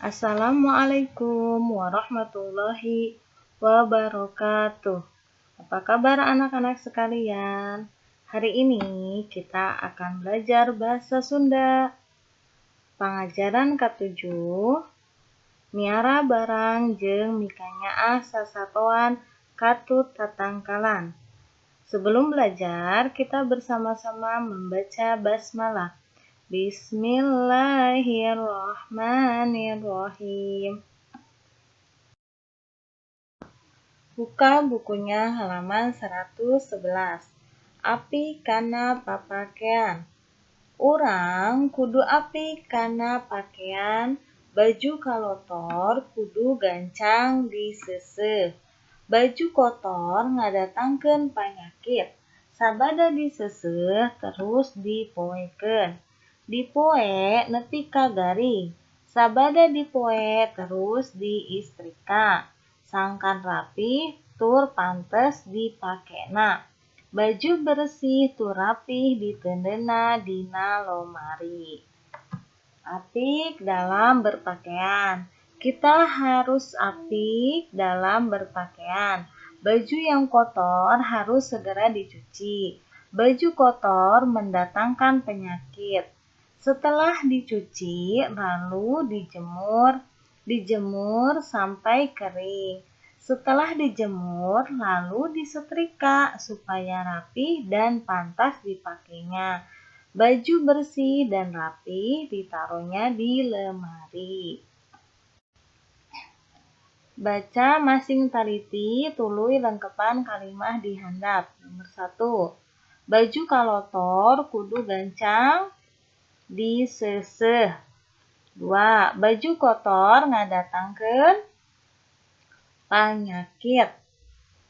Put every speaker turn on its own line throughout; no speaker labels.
Assalamualaikum warahmatullahi wabarakatuh. Apa kabar anak-anak sekalian? Hari ini kita akan belajar bahasa Sunda. Pangajaran ke-7, miara barang jeung mikanyaah sasatoan katut tatangkalan. Sebelum belajar, kita bersama-sama membaca basmalah. Bismillahirrahmanirrahim. Buka bukunya halaman 111. Api kana papakean. Urang kudu api kana pakean, baju kalotor kudu gancang diseuseuh. Baju kotor ngadatangkeun panyakit. Sabada diseuseuh terus dipoekeun. Dipoe nepi ka garing. Sabada dipoe terus diistrika. Sangkan rapih tur pantes dipakena. Baju bersih tur rapih diteundeunna dina lomari. Apik dalam berpakaian. Kita harus apik dalam berpakaian. Baju yang kotor harus segera dicuci. Baju kotor mendatangkan penyakit. Setelah dicuci, lalu dijemur, dijemur sampai kering. Setelah dijemur, lalu disetrika supaya rapih dan pantas dipakainya. Baju bersih dan rapih ditaruhnya di lemari. Baca masing taliti tuluy lengkepan kalimah di handap. Nomor 1. Baju kalotor kudu gancang diseuseuh. 2. Baju kotor ngadatangkeun panyakit.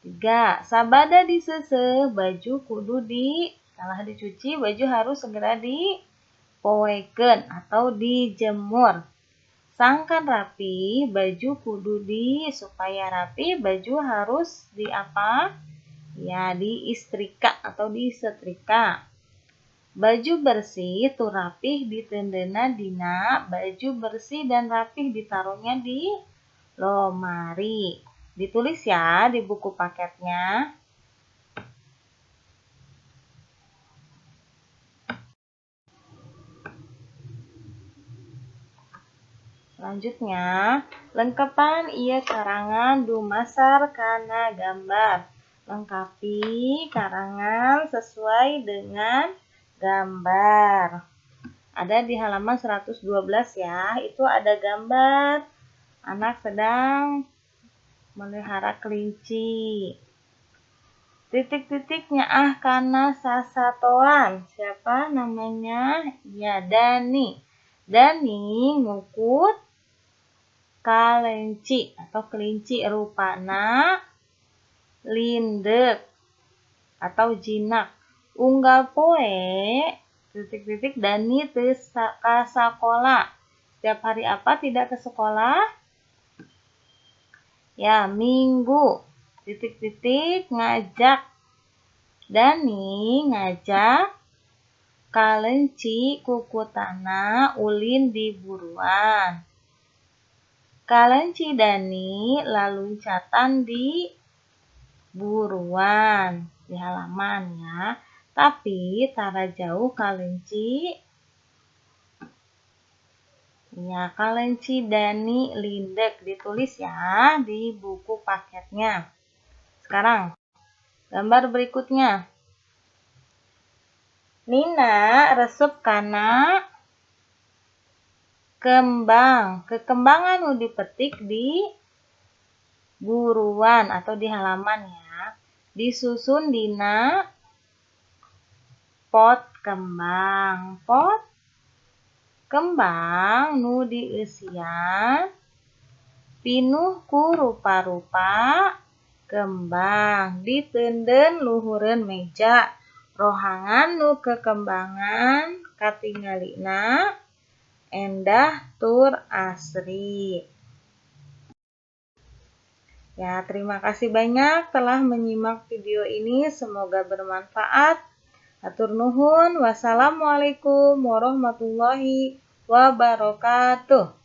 3. Sabada diseuseuh baju kudu di, setelah dicuci baju harus segera dipoekeun atau dijemur. Sangkan rapi baju kudu di, supaya rapi baju harus di apa? Ya, diistrika atau disetrika. Baju bersih tur rapih diteundeunna dina, baju bersih dan rapih ditaruhnya di lemari. Ditulis ya di buku paketnya. Selanjutnya, lengkepan ieu karangan dumasar kana gambar. Lengkapi karangan sesuai dengan gambar. Ada di halaman 112 ya. Itu ada gambar anak sedang melihara kelinci. Titik-titiknya ah kana sasatoan. Siapa namanya? Ya, Dani. Dani ngukut kalenci atau kelinci rupana lindek atau jinak. Unggal poe titik-titik Dani teu ka sakola. Setiap hari apa tidak ke sekolah? Ya, Minggu. Titik-titik ngajak. Dani ngajak kalenci kukutana ulin di buruan. Kalenci Dani laluncatan di buruan di halaman ya. Tapi tara jauh kalenci. Ya, kalenci Dani lindek ditulis ya di buku paketnya. Sekarang gambar berikutnya. Nina resep kana kembang. Kekembangan nu dipetik di buruan atau di halaman ya. Disusun dina pot kembang. Pot kembang nu dieusian pinuh ku rupa-rupa kembang. Diteundeun luhureun meja. Rohangan nu kekembangan katingalina endah tur asri. Ya, terima kasih banyak telah menyimak video ini. Semoga bermanfaat. Hatur nuhun. Wassalamualaikum warahmatullahi wabarakatuh.